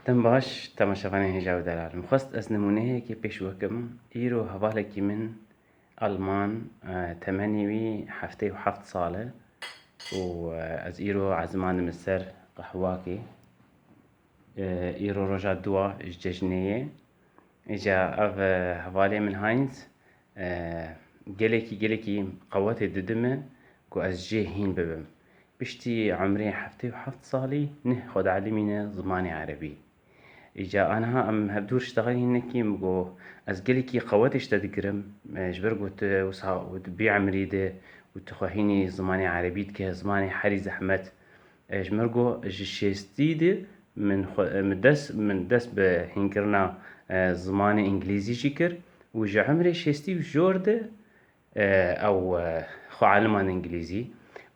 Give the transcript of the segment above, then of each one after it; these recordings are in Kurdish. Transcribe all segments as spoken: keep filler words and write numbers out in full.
Dem baş, temaşevanên hêja û delal. Min xwest ez nimûneyekê pêş we kim. Îro hevalekî min Alman, e, temenê wî heftê û heft sal e û, e, ez îro ezimandim li ser qehwakê. E, îro roja dua ji cejnê ye. Îca ev, e, hevalê min Heinz, e, gelekî, gelekî qewetê dide min ku ez jê hîn bibim. Piştî emrê heftê û heft salî nih xwe dielîmîne zimanê erebî. Îca aniha em hevdû diştexilîn nekî, min got, ez gelekî qewetê ji te digirim, e, ji ber ku tu wisa tu bî emrî de û tu xwe hînî zimanê erebî dike, zimanê herî zehmet. E, ji min re got, ji şêstî de min xwe, e, min dest, min dest bi hînkirina, e, zimanê îngilîzî jî kir û ji emrê şêstî û jor de, e, ew, e, xwe elimand îngilîzî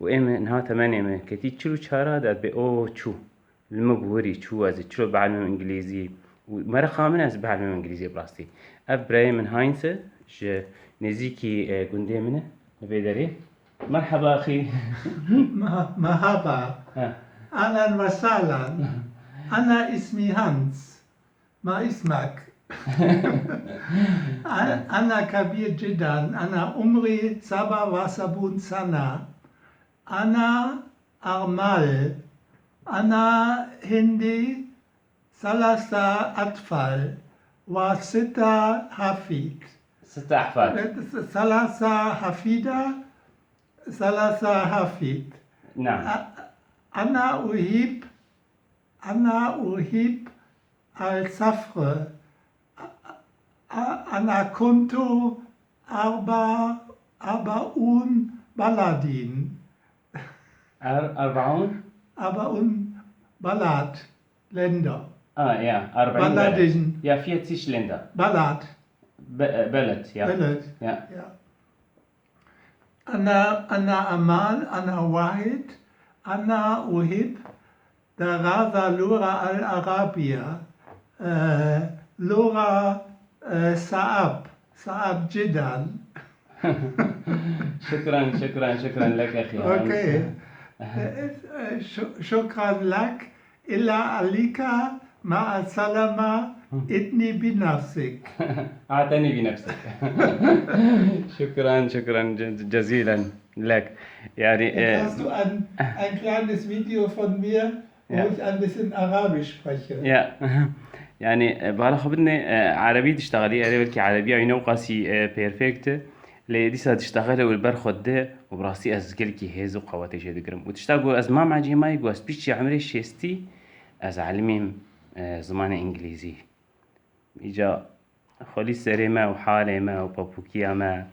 û ê min niha temenê min ketî çil û çar a, de ez bê o çû. Li min got, werî çû, ez ê çilo bielimim îngilîzî û mereqa min ez bielimim îngilîzî bi rastî. Ev birayê min Heinz e, ji nêzîkî, e, gundê min e, li vê derê. Merheba axî. مه- مرحبا. Ha. أهلا وسهلا. أنا اسمي هانز. ما اسمك؟ أنا أنا كبير جدا. أنا عمري سبعة وسبعون سنة. أنا أرمل. أنا عندي ثلاثة أطفال وستة حفيد. ستة أحفاد. ثلاثة حفيدة، ثلاثة حفيد. نعم. أ- أنا أحب، أنا أحب السفر. أ- أ- أنا كنت أربع أربعون بلدين. أر- أربعون؟ أربعون بلد، Länder. Ah, ja, أربعين بلد. بلدين. Ja, vierzig Länder. بلد. Be- äh, Beled, ja. بلد. Ja. Ja. أنا أنا أمال، أنا واحد، أنا أحب دراسة اللغة العربية، آه، لغة، آه، صعب، صعب جدا. شكرا، شكرا، شكرا لك أخي هانز. أوكي. آه، ش- شكرا لك. إلا عليك مع السلامة. اعتني بنفسك. اعتني بنفسك. شكرا، شكرا ج- جزيلا لك. يعني، Kannst du ein, ein kleines Video von mir, wo Ja. ich ein bisschen Arabisch spreche? Ja. يعني، e, bala xwe bidinê, e, erebî diştexilî, erê belkî erebiya wî ne wqasî, e, perfect e. Lê dîsa diştexile û li ber xwe dide û bi rastî ez gelkî hêz û qewetê jê digirim. Û tişta ku ez mam ecêmayî ku ez piştî emrê şêstî ez elimîm, e, zimanê îngilîzî. Îca xwelî serê me û halê me û papûkiya me,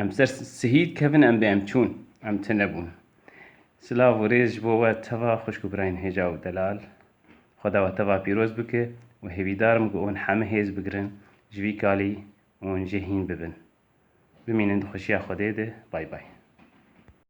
em ser sihî dikevin, em bê em çûn, em tune bûn. Silav û rêz ji bo we teva xwişk û birayên hêja û delal. Xweda we teva pîroz bike û hêvîdar im ku hûn heme hêz bigirin ji vî kalî û hûn jê hîn bibin. Bimînin di xweşiya Xwedê de. Bay bay.